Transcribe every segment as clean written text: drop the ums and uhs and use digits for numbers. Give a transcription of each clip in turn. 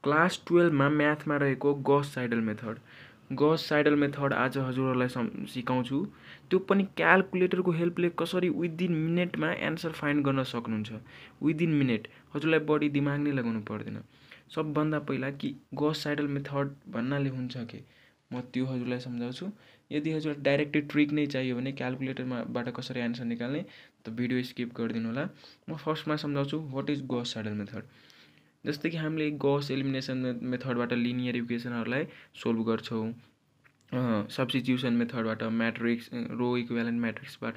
Class 12 मा म्याथमा रहेको गॉस साइडल मेथड। गॉस साइडल मेथड आज हजुरहरूलाई सिकाउँछु। त्यो पनि क्याल्कुलेटरको हेल्पले कसरी विदिन मिनेटमा एन्सर फाइन्ड गर्न सक्नुहुन्छ। विदिन मिनेट, हजुरलाई बढी दिमाग नै लगाउनु पर्दैन। सबभन्दा पहिला कि गॉस साइडल मेथड भन्नाले हुन्छ के, म त्यो हजुरलाई सम्झाउँछु। यदि हजुरलाई डाइरेक्टली ट्रिक नै चाहियो भने क्याल्कुलेटरबाट कसरी एन्सर निकाल्ने त भिडियो स्किप गरिदिनु होला। म फर्स्टमा सम्झाउँछु व्हाट इज गॉस साइडल मेथड। जस्तै कि हामीले गॉस एलिमिनेसन मेथडबाट लिनियर इक्वेसनहरूलाई सोल्भ गर्छौँ, सब्स्टिट्युसन मेथडबाट म्याट्रिक्स रो इक्विभ्यालेन्ट म्याट्रिक्सबाट।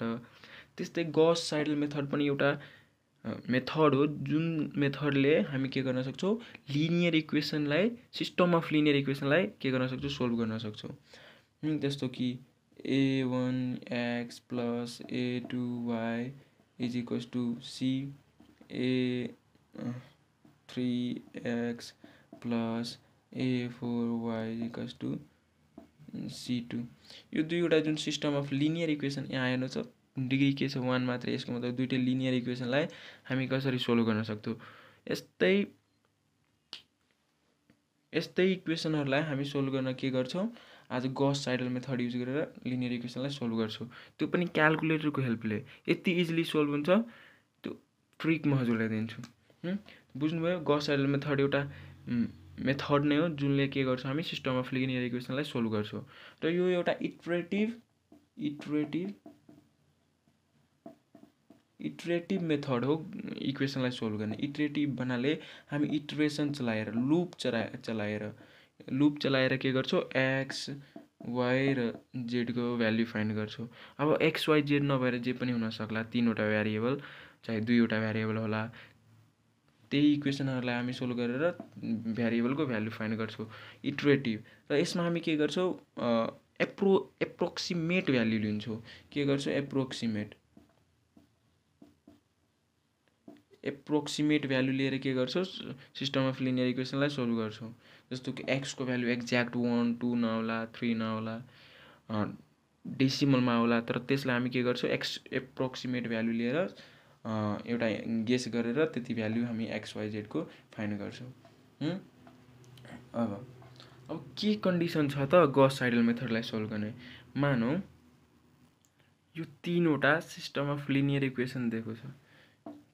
त्यस्तै गॉस साइडल मेथड पनि एउटा मेथड हो जुन मेथडले हामी के गर्न सक्छौँ, लिनियर इक्वेसनलाई, सिस्टम अफ लिनियर इक्वेसनलाई के गर्न सक्छौँ, सोल्भ गर्न सक्छौँ। जस्तो कि a1x plus a2y is equals to c a3x plus a4y is equals to c2। यो दुईवटा जुन सिस्टम अफ लिनियर इक्वेसन यहाँ हेर्नुहोस् डिग्री के छ 1 मात्रै, यसको मतलब दुईटै लिनियर इक्वेसनलाई हामी कसरी सोल्भ गर्न सक्छौँ। यस्तै इक्वेसनहरूलाई हामी सोल्भ गर्न के गर्छौँ, आज गॉस साइडल मेथड युज गरेर लिनियर इक्वेसनलाई सोल्भ गर्छौँ। त्यो पनि क्याल्कुलेटरको हेल्पले यति इजिली सोल्भ हुन्छ। त्यो ट्रिक म हजुरलाई दिन्छु। बुझ्नुभयो? गॉस साइडल मेथड एउटा मेथड नै हो जुनले के गर्छ, हामी सिस्टम अफ लिनियर इक्वेसनलाई सोल्भ गर्छौँ। र यो एउटा इटरेटिभ मेथड हो इक्वेसनलाई सोल्भ गर्ने। इटरेटिभ भन्नाले हामी इटरेसन चलाएर, लुप चलाएर के गर्छौँ, एक्स वाई र जेडको भ्याल्यु फाइन्ड गर्छौँ। अब एक्स वाई जेड नभएर जे पनि हुन सक्ला, 3वटा भ्यारिएबल चाहे 2वटा भ्यारिएबल होला। त्यही इक्वेसनहरूलाई हामी सोल्भ गरेर भ्यारिएबलको भ्याल्यु फाइन्ड गर्छौँ, इटरेटिभ। र यसमा हामी के गर्छौँ, एप्रोक्सिमेट भ्याल्यु लिन्छौँ। के गर्छौँ, एप्रोक्सिमेट भ्याल्यु लिएर के गर्छौँ, सिस्टम अफ लिनियर इक्वेसनलाई सोल्भ गर्छौँ। जस्तो कि एक्सको भ्याल्यु एक्ज्याक्ट 1, 2 नहोला, 3 नहोला, डेसिमलमा होला, तर त्यसलाई हामी के गर्छौँ, एप्रोक्सिमेट भ्याल्यु लिएर एउटा गेस गरेर त्यति भ्याल्यु हामी एक्स वाई जेडको फाइन्ड गर्छौँ। अब के कन्डिसन छ त गॉस साइडल मेथडलाई सोल्भ गर्ने। मानौँ यो 3वटा सिस्टम अफ लिनियर इक्वेसन दिएको छ,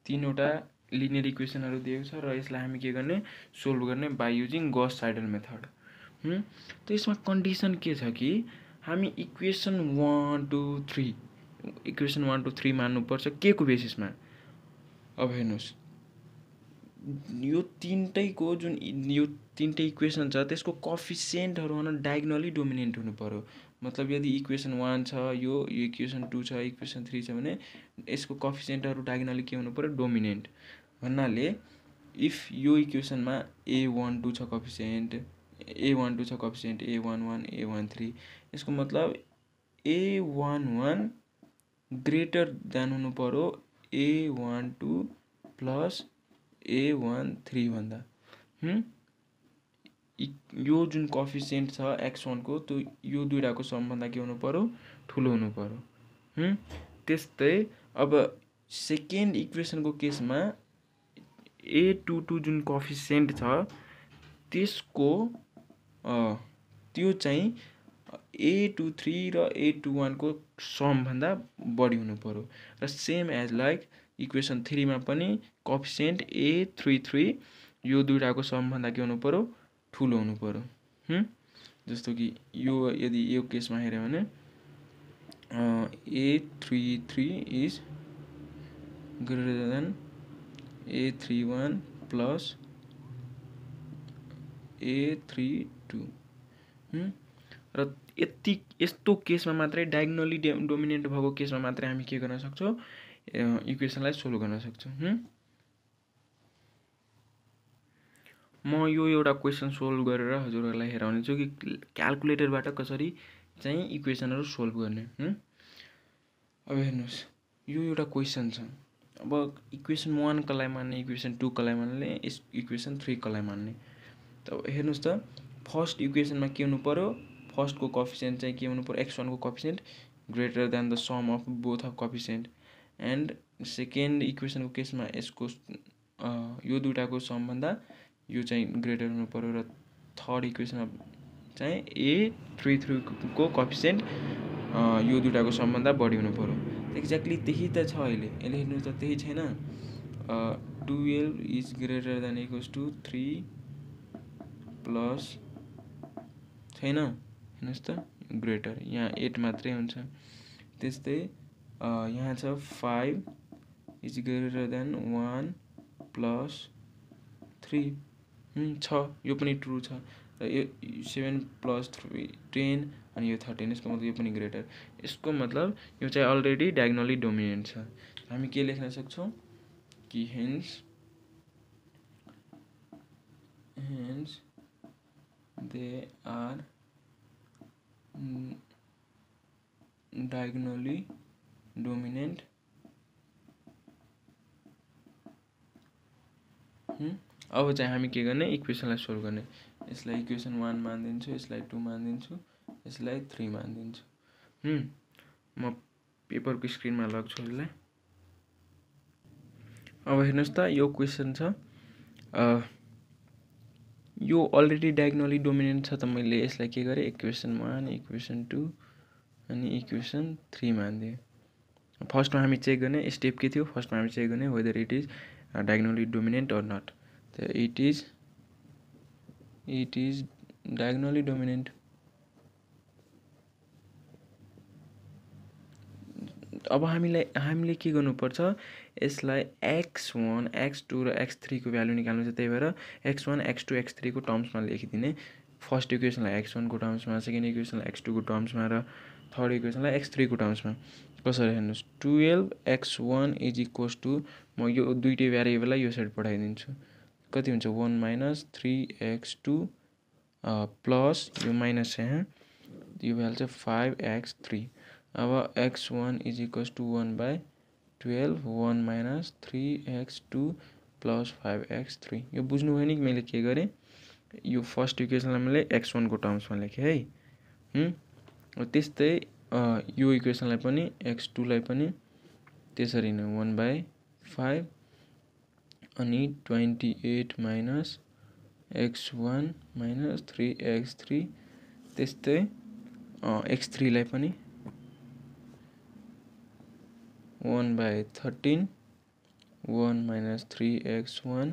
3वटा लिनियर इक्वेसनहरू दिएको छ र यसलाई हामी के गर्ने, सोल्भ गर्ने बाई युजिङ गॉस साइडल मेथड। त यसमा कन्डिसन के छ कि हामी इक्वेसन 1, 2, 3 मान्नुपर्छ के को बेसिसमा। अब हेर्नुहोस्, यो तीनटै इक्वेसन छ, त्यसको कोफिसिएन्टहरू हुन डायगोनली डोमिनेन्ट हुनु पर्यो। मतलब यदि इक्वेसन 1 छ, यो इक्वेसन 2 छ, इक्वेसन 3 छ भने यसको कोफिसिएन्टहरू डायगोनली के हुनु पर्यो, डोमिनेन्ट। भन्नाले इफ यो इक्वेसनमा a12 छ कोफिसिएन्ट, a11 a13, यसको मतलब a11 ग्रेटर देन हुनु पर्यो a12 प्लस a13 भन्दा। यो जुन कोफिसिएन्ट छ x1 को, त्यो यो दुईटाको समभन्दा के हुनु पर्यो, ठुलो हुनु पर्यो। त्यस्तै अब सेकेन्ड इक्वेसनको केसमा a22 जुन कोफिसिएन्ट छ त्यसको त्यो चाहिँ a23 र a21 को समभन्दा बढी हुनु पर्यो। र सेम एज लाइक इक्वेसन 3 मा पनि कोफिसिएन्ट a33 यो दुईटाको समभन्दा के हुनु पर्यो, ठुलो हुनु पर्यो। जस्तो कि यो यदि यो केसमा हेऱ्यो भने a33 is greater then a31 plus a32। र यस्तो केसमा मात्रै, डायगोनली डोमिनेन्ट भएको केसमा मात्रै हामी के गर्न सक्छौँ, इक्वेसनलाई सोल्भ गर्न सक्छौँ। म यो एउटा क्वेसन सोल्भ गरेर हजुरहरूलाई हेराउनेछु कि क्याल्कुलेटरबाट कसरी चाहिँ इक्वेसनहरू सोल्भ गर्ने। अब हेर्नुहोस्, यो एउटा क्वेसन छ। अब इक्वेसन 1 कसलाई मान्ने, इक्वेसन 2 कसलाई मान्ने, इक्वेसन 3 कसलाई मान्ने। त हेर्नुहोस् त, फर्स्ट इक्वेसनमा के हुनु पर्यो, फर्स्टको कोफिसिएन्ट चाहिँ के हुनु पर्यो, x1 को coefficient greater than the sum of both of coefficient. And second इक्वेसनको केसमा यसको यो दुईटाको समभन्दा यो चाहिँ ग्रेटर हुनु पर्यो र थर्ड इक्वेसनमा चाहिँ A33 को कोएफिसिएन्ट यो दुटाको सबभन्दा बढी हुनु पर्यो। एक्ज्याक्टली त्यही त छ अहिले। यसले हेर्नु त त्यही छैन। 12 is greater than equals to 3 plus छैन, हेर्नुहोस् त ग्रेटर, यहाँ 8 मात्रै हुन्छ। त्यस्तै यहाँ छ 5 इज ग्रेटर देन 1 प्लस 3 छ, यो पनि ट्रु छ। र यो 7 प्लस 3 10 अनि यो 13, यसको मतलब यो पनि ग्रेटर। यसको मतलब यो चाहिँ अलरेडी डायगोनली डोमिनेन्ट छ। हामी के लेख्न सक्छौँ कि hence they are diagonally dominant. अब चाहिँ हामी के गर्ने, इक्वेसनलाई सोल्भ गर्ने। यसलाई इक्वेसन 1 मानिदिन्छु, यसलाई 2 मानिदिन्छु, यसलाई 3 मानिदिन्छु। म पेपरको स्क्रिनमा लग्छु यसलाई। अब हेर्नुहोस् त यो क्वेसन छ, यो अलरेडी डायगोनली डोमिनेन्ट छ त मैले यसलाई के गरेँ, इक्वेसन 1 इक्वेसन 2 अनि इक्वेसन 3 मानिदिएँ। फर्स्टमा हामी चेक गर्ने स्टेप के थियो, फर्स्टमा हामी चेक गर्ने whether it is diagonally dominant or not. It is diagonally dominant. अब हामीले के गर्नुपर्छ, यसलाई x1 x2 र x3 को भ्यालु निकाल्नु छ। त्यही भएर x1 x2 x3 को टर्म्समा लेखिदिने। फर्स्ट इक्वेसनलाई x1 को टर्म्समा, सेकेन्ड इक्वेसनलाई x2 को टर्म्समा र थर्ड इक्वेसनलाई x3 को टर्म्समा। कसरी हेर्नुहोस्, 12x1 इज इक्वल्स टु, म यो दुईटै भ्यारिएबललाई यो साइड पठाइदिन्छु। कति हुन्छ 1 माइनस 3x2 प्लस यो माइनस यहाँ यो भ्यालु चाहिँ 5x3। अब x1 is equals to 1/12 1 minus 3x2 plus 5x3। यो बुझ्नुभयो नि मैले के गरेँ, यो फर्स्ट इक्वेसनलाई मैले x1 को टर्म्समा लेखेँ है। त्यस्तै यो इक्वेसनलाई पनि x2 लाई पनि त्यसरी नै 1/5 अनि 28 माइनस x1 माइनस 3x3। त्यस्तै x3 लाई पनि 1/13 1 माइनस 3x1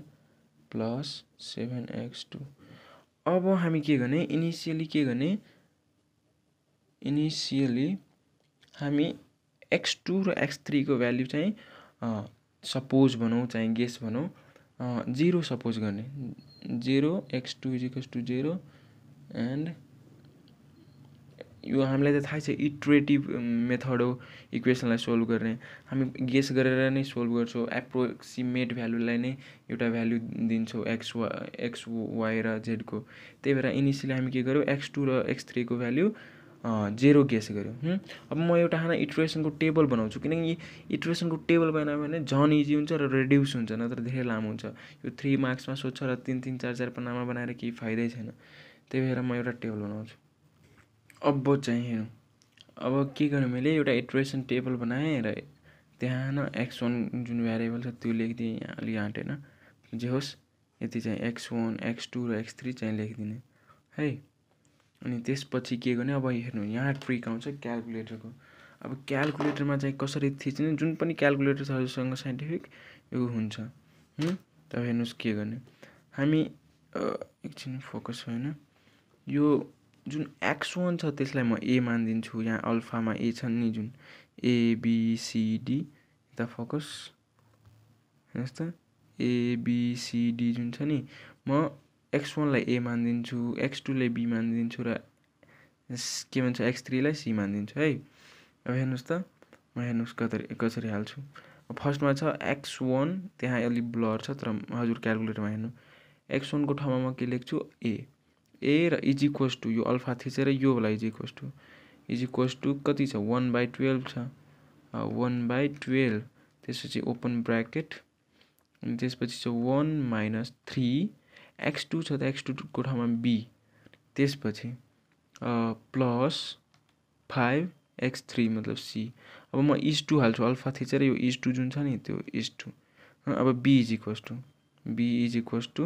प्लस 7x2। अब हामी के गर्ने, इनिसियली हामी x2 र x3 को भ्याल्यु चाहिँ सपोज भनौँ चाहिँ गेस भनौँ 0 सपोज गर्ने। 0 x2 is equals to 0 and यो हामीलाई त थाहा छ इटरेटिभ मेथड हो इक्वेसनलाई सोल्भ गर्ने। हामी गेस गरेर नै सोल्भ गर्छौँ, एप्रोक्सिमेट भ्यालुलाई नै एउटा भ्यालु दिन्छौँ एक्स वाई र जेडको। त्यही भएर इनिसियली हामी के गर्यौँ, x2 र x3 को भ्यालु 0 गेस गर्यौँ। अब म एउटा इटरेसनको टेबल बनाउँछु, किनकि इटरेसनको टेबल बनायो भने झन् इजी हुन्छ र रिड्युस हुन्छ, नत्र धेरै लामो हुन्छ। यो 3 मार्क्समा सोध्छ र 3-3 4-4 पन्नामा बनाएर केही फाइदै छैन। त्यही भएर म एउटा टेबल बनाउँछु। अब चाहिँ हेरौँ, अब के गरेँ मैले, एउटा इटरेसन टेबल बनाएँ र त्यहाँ x1 जुन भ्यारिएबल छ त्यो लेखिदिएँ। यहाँ अलि आँटेन, जे होस् यति चाहिँ x1 x2 र x3 चाहिँ लेखिदिने है। अनि त्यसपछि के गर्ने, अब हेर्नु यहाँ ट्रिक आउँछ क्यालकुलेटरको। अब क्यालकुलेटरमा चाहिँ कसरी थिच्ने, जुन पनि क्यालकुलेटर छ जोसँग साइन्टिफिक यो हुन्छ। तब हेर्नुहोस् के गर्ने, हामी एकछिन फोकस भएन। यो जुन x1 छ त्यसलाई म a मानिदिन्छु। यहाँ अल्फामा a छन् नि, जुन a b c d, यता फोकस हेर्नुहोस् त, a b c d जुन छ नि, म x1 लाई a मानिदिन्छु, x2 लाई b मानिदिन्छु र के भन्छ x3 लाई c मानिदिन्छु है। अब हेर्नुहोस् त, म हेर्नुहोस् कसरी हाल्छु। फर्स्टमा छ x1, त्यहाँ अलि ब्लर छ तर हजुर क्यालकुलेटरमा हेर्नु, x1 को ठाउँमा म के लेख्छु a र इज इक्वल्स टु यो अल्फा थिचेर यो वाला इज इक्वल्स टु कति छ 1/12 छ, 1/12। त्यसपछि ओपन ब्र्याकेट अनि त्यसपछि छ 1 माइनस 3 x2 छ त x2 को ठाउँमा b, त्यसपछि प्लस 5x3 मतलब c। अब म इज टू हाल्छु, अल्फा थिचेर यो इज टू जुन छ नि त्यो इज टू। अब b इज इक्वल्स टु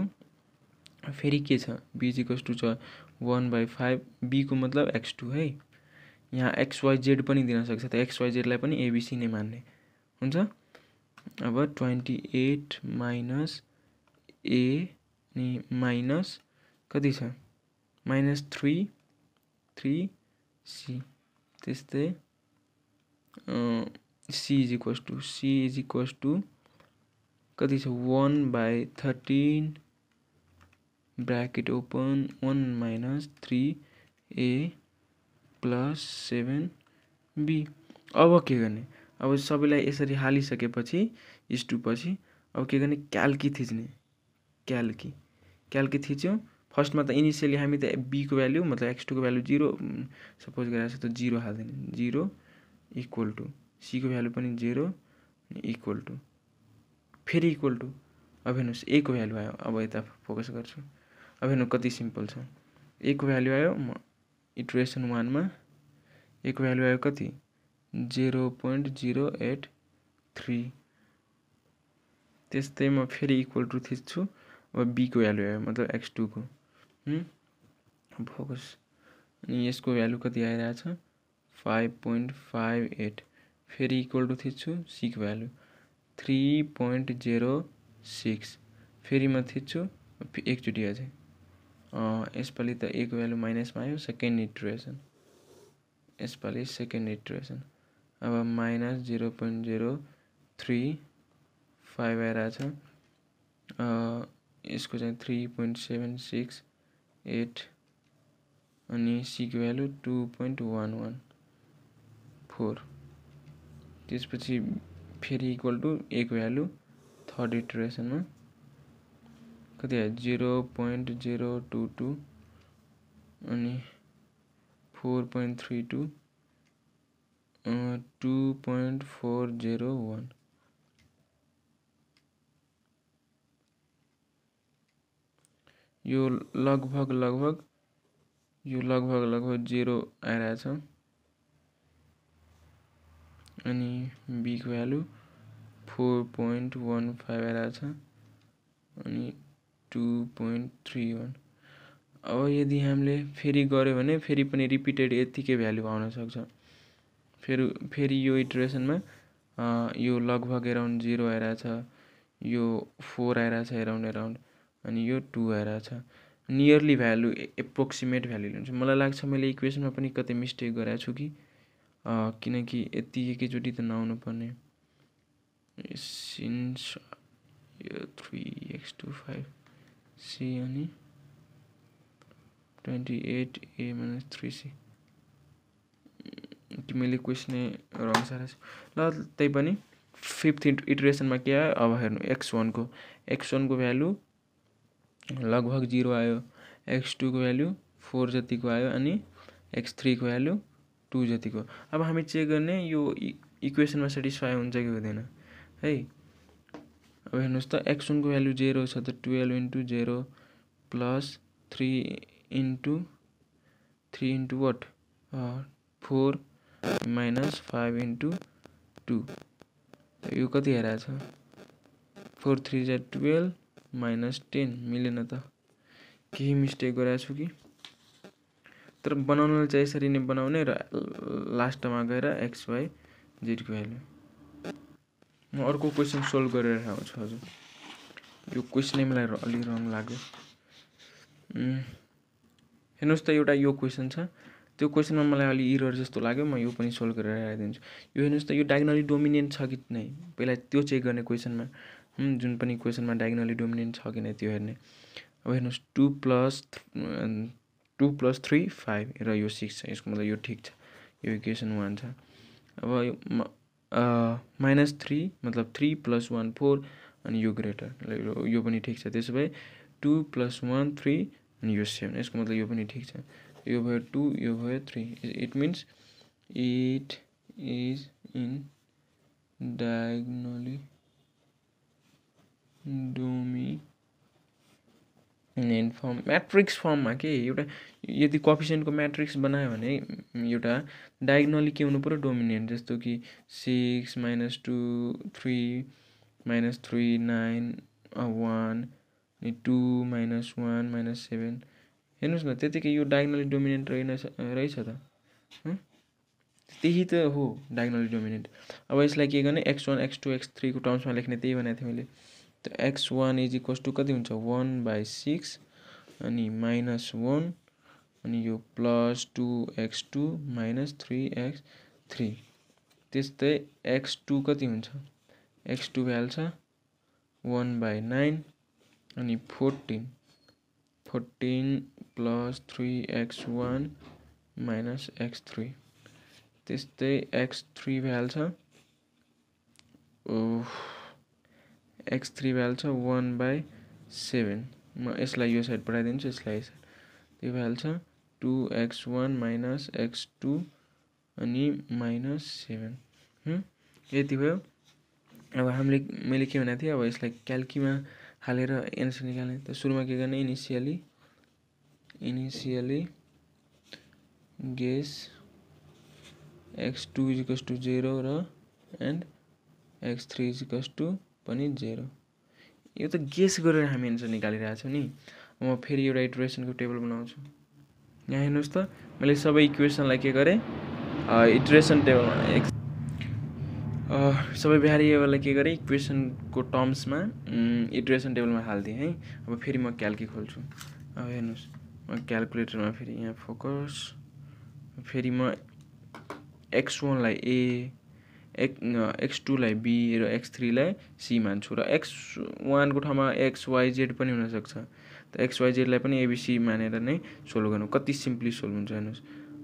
फेरि के छ b = छ 1/5 b को मतलब x2 है। यहाँ xyz पनि दिन सक्छ त xyz लाई पनि abc नै मान्ने हुन्छ। अब 28 माइनस a अनि माइनस कति छ -3c त्यस्तै c = कति छ 1/13 ब्रैकेट ओपन 1 - 3a + 7b। अब के गर्ने अब सबैलाई यसरी हालिसकेपछि इस्टु पछि अब के गर्ने क्याल्की थिच्ने क्याल्की थिच्यो। फर्स्टमा त इनिशियली हामी त b को भ्यालु मतलब x2 को भ्यालु 0 सपोज गरेर छ त 0 हाल्दिने 0 = c को भ्यालु पनि 0 इक्वल टु फेरि इक्वल टु अब हेर्नुस् a को भ्यालु आयो। अब यता फोकस गर्छु। अब हेर्नु कति सिम्पल छ। a को भ्यालु आयो इटरेसन 1 मा a को भ्यालु आयो कति 0.083। त्यस्तै म फेरि इक्वल टु थिच्छु। अब b को भ्यालु आयो मतलब x2 को फोकस अनि यसको भ्यालु कति आइरहेछ 5.58 फेरि इक्वल टु थिच्छु c को भ्यालु 3.06 फेरि म थिच्छु एकचोटि अझै यसपालि त a को भ्यालु माइनसमा आयो सेकेन्ड इटरेसन यसपालि सेकेन्ड इटरेसन अब -0.035 आइरहेछ यसको चाहिँ 3.768 अनि c को भ्यालु 2.114 त्यसपछि फेरि इक्वल टु a को भ्यालु थर्ड इटरेसनमा कति आयो 0.022 अनि 4.32 2.401 यो लगभग 0 आइरहेछ अनि b को भ्यालु 4.15 आइरहेछ अनि 2.31। अब यदि हामीले फेरि गर्यो भने फेरि पनि रिपिटेड यतिकै भ्यालु आउन सक्छ। फेरि यो इटरेसनमा यो लगभग अराउन्ड 0 आइरहेछ यो 4 आइरहेछ अराउन्ड अनि यो 2 आइरहेछ नियरली भ्यालु एप्रोक्सिमेट भ्यालु लिन्छ। मलाई लाग्छ मैले इक्वेसनमा पनि कतै मिस्टेक गरेको छु कि किनकि यति एकैचोटि त नआउनु पर्ने सिन्स यो 3x25 c अनि 28a - 3c कि मैले क्वेसनै रङ सारेको छु। ल त्यही पनि फिफ्थ इटरेसनमा के आयो अब हेर्नु x1 को भ्यालु लगभग 0 आयो x2 को भ्यालु 4 जतिको आयो अनि x3 को भ्यालु 2 जतिको। अब हामी चेक गर्ने यो इक्वेसनमा सेटिस्फाई हुन्छ कि हुँदैन है। अब हेर्नुस् त x1 को भ्यालु 0 छ त 12 * 0 + 3 * what 4 - 5 * 2 यो कति आइरहेछ 4 3 = 12 - 10 मिलेन त केही मिस्टेक गरेको छु कि। तर बनाउनलाई चाहिँ यसरी नै बनाउने र लास्टमा गएर xy z को भ्यालु म अर्को क्वेसन सोल्भ गरेर आउँछु हजुर। यो क्वेसनै मलाई अलि रङ लाग्यो। हेर्नुस् त एउटा यो क्वेसन छ त्यो क्वेसनमा मलाई अलि इरर जस्तो लाग्यो म यो पनि सोल्भ गरेर आइदिन्छु। यो हेर्नुस् त यो डायगोनली डोमिनेन्ट छ कि नै पहिला त्यो चेक गर्ने क्वेसनमा जुन पनि क्वेसनमा डायगोनली डोमिनेन्ट छ कि नै त्यो हेर्ने। अब हेर्नुस् 2 + 3 5 र यो 6 छ यसको मतलब यो ठिक छ यो इक्वेसन 1 छ। अब यो -3 मतलब 3 + 1 4 अनि यो ग्रेटर यो पनि ठिक छ। त्यसो भए 2 + 1 3 अनि यो 7 यसको मतलब यो पनि ठिक छ। यो भयो 2 यो भयो 3 it means it is in diagonally dominant form matrix फर्ममा के एउटा यदि कोएफिसिएन्टको म्याट्रिक्स बनायो भने एउटा डायगोनली के हुनु पर्यो डोमिनेन्ट जस्तो कि 6 - 2 3 - 3 9 1 अनि 2 माइनस 1 माइनस 7 हेर्नुहोस् न त्यतिकै यो डायगोनली डोमिनेन्ट रहेछ त त्यही त हो डायगोनली डोमिनेन्ट। अब यसलाई के गर्ने x1 x2 x3 को टर्म्समा लेख्ने त्यही भनेको थिएँ मैले। त x1 इज इक्वल्स टु कति हुन्छ 1/6 अनि -1 अनि यो प्लस 2x2 माइनस 3x3 त्यस्तै x2 कति हुन्छ x2 भ्यालु छ 1/9 अनि 14 प्लस 3x1 माइनस x3 त्यस्तै x3 भ्यालु छ x3 भ्यालु छ 1/7 म यसलाई यो साइड पठाइदिन्छु यसलाई त्यो भ्यालु छ 2x1 माइनस x2 अनि -7 यति भयो। अब मैले के भनेको थिएँ अब यसलाई क्याल्कीमा हालेर एन्सर निकाल्ने त सुरुमा के गर्ने इनिसियली गेस x2 = 0 र एन्ड x3 = पनि 0 यो त गेस गरेर हामी एन्सर निकालिरहेको छौँ नि। म फेरि एउटा इटरेसनको टेबल बनाउँछु। यहाँ हेर्नुहोस् त मैले सबै इक्वेसनलाई के गरेँ इटरेसन टेबलमा सबै भ्यारिएबललाई के गरेँ इक्वेसनको टर्म्समा इटरेसन टेबलमा हालिदिएँ है। अब फेरि म क्याल्की खोल्छु। अब हेर्नुहोस् म क्यालकुलेटरमा फेरि यहाँ फोकस फेरि म x1 लाई a x2 लाई b र x3 लाई c मान्छु र x1 को ठाउँमा xyz पनि हुन सक्छ। त xyz लाई पनि abc मानेर नै सोल्भ गर्नु कति सिम्पली सोल्भ हुन्छ हेर्नुहोस्।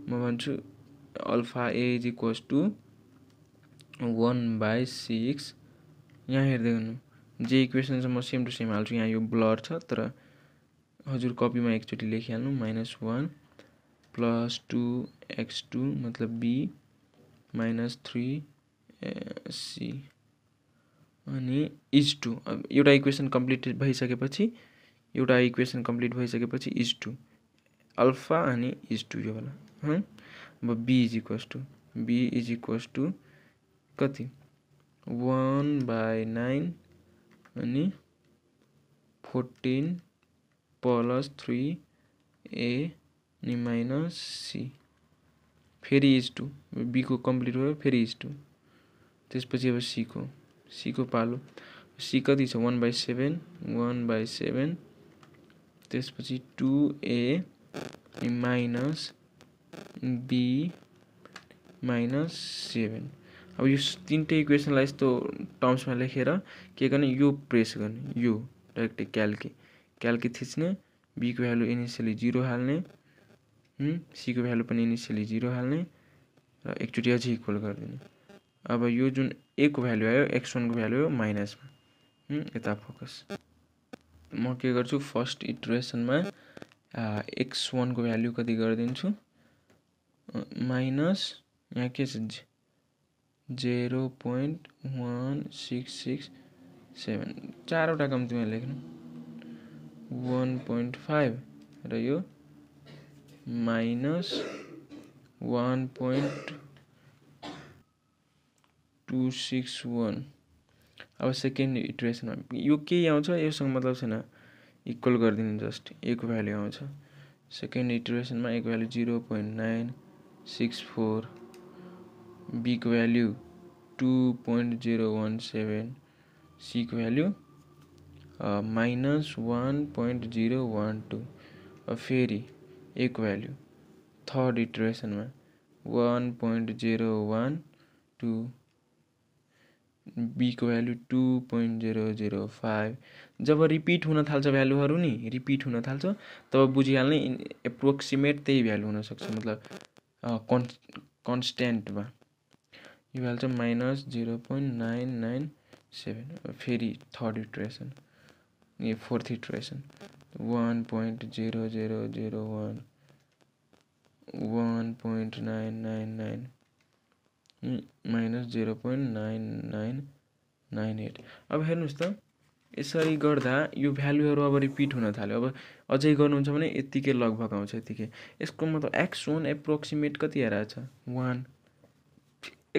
म भन्छु अल्फा a = 1/6 यहाँ हेर्दै गर्नु जे इक्वेसन छ म सेम टु सेम हाल्छु। यहाँ यो ब्लर छ तर हजुर कपीमा एकचोटि लेखिहाल्नु -1 प्लस 2x2 मतलब b माइनस 3c अनि इज टू। अब एउटा इक्वेसन कम्प्लिट भइसकेपछि इज टू अल्फा अनि इज टू यो होला अब b इज टू कति 1/9 अनि 14 प्लस 3a अनि माइनस c फेरि इज टू b को कम्प्लिट भयो फेरि इज टू त्यसपछि अब c को पालो c कति छ 1/7 त्यसपछि 2a माइनस b माइनस 7। अब यो तीनटै इक्वेसनलाई यस्तो टर्म्समा लेखेर के गर्ने यो प्रेस गर्ने यो डाइरेक्ट क्याल्की थिच्ने b को भ्यालु इनिसियली 0 हाल्ने c को भ्यालु पनि इनिसियली 0 हाल्ने र एकचोटि अझै इक्वल गरिदिने। अब यो जुन a को भ्यालु आयो x1 को भ्यालु हो माइनसमा यता फोकस म के गर्छु फर्स्ट इटरेसनमा x1 को भ्यालु कति गरिदिन्छु माइनस यहाँ के छ 0.1667 चारवटा कम्तीमा लेख्नु 1.5 र यो माइनस 1.261। अब सेकेन्ड इटरेसनमा यो के आउँछ योसँग मतलब छैन इक्वल गरिदिनु जस्ट a को भ्यालु आउँछ। सेकेन्ड इटरेसनमा a को भ्यालु 0.964 b को भ्यालु 2.017 c को भ्यालु माइनस 1.012 अब फेरि a को भ्यालु थर्ड इटरेसनमा 1.012 b को भ्यालु 2.005 जब रिपिट हुन थाल्छ भ्यालुहरु नि रिपिट हुन थाल्छ तब बुझिहाल्ने एप्रोक्सिमेट त्यही भ्यालु हुन सक्छ मतलब कन्स्ट्यान्टमा यो भ्यालु चाहिँ माइनस 0.997 फेरि थर्ड इटरेसन यो फोर्थ इटरेसन 1.0001 1.999 माइनस 0.9998। अब हेर्नुहोस् त यसरी गर्दा यो भ्यालुहरु अब रिपिट हुन थाल्यो। अब अझै गर्नुहुन्छ भने यतिकै लगभग आउँछ यतिकै यसको मतलब x1 एप्रोक्सिमेट कति आइरहेछ 1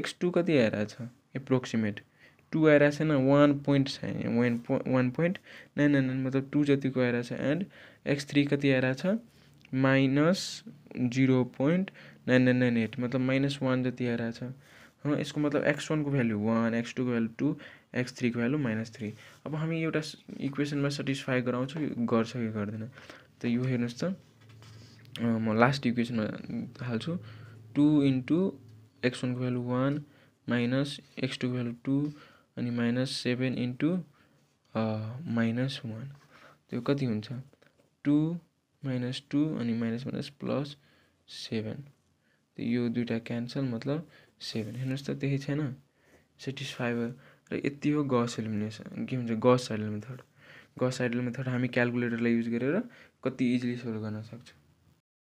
x2 कति आइरहेछ एप्रोक्सिमेट 2 आइरहेको छैन 1 पोइन्ट छैन 1 पोइन्ट 999 मतलब 2 जतिको आइरहेछ एन्ड x3 कति आइरहेछ -0.9998 मतलब -1 जति आइरहेछ यसको मतलब x1 को भ्यालु 1 x2 को भ्यालु 2 x3 को भ्यालु -3 अब हामी एउटा इक्वेसनमा सेटिस्फाई गराउँछौँ गर्छ कि गर्दैन त यो हेर्नुस् त म लास्ट इक्वेसनमा हाल्छु 2 इन्टु x1 को भ्यालु 1 माइनस x2 को भ्यालु 2 अनि -7 इन्टु -1 त्यो कति हुन्छ 2 -2 अनि माइनस प्लस 7 यो दुईटा क्यान्सल मतलब 7 हेर्नुस् त त्यही छैन सेटिस्फाई भयो र यति हो गॉस एलिमिनेसन के भन्छ गॉस साइडल मेथड हामी क्याल्कुलेटरलाई युज गरेर कति इजिली सोल्भ गर्न सक्छौँ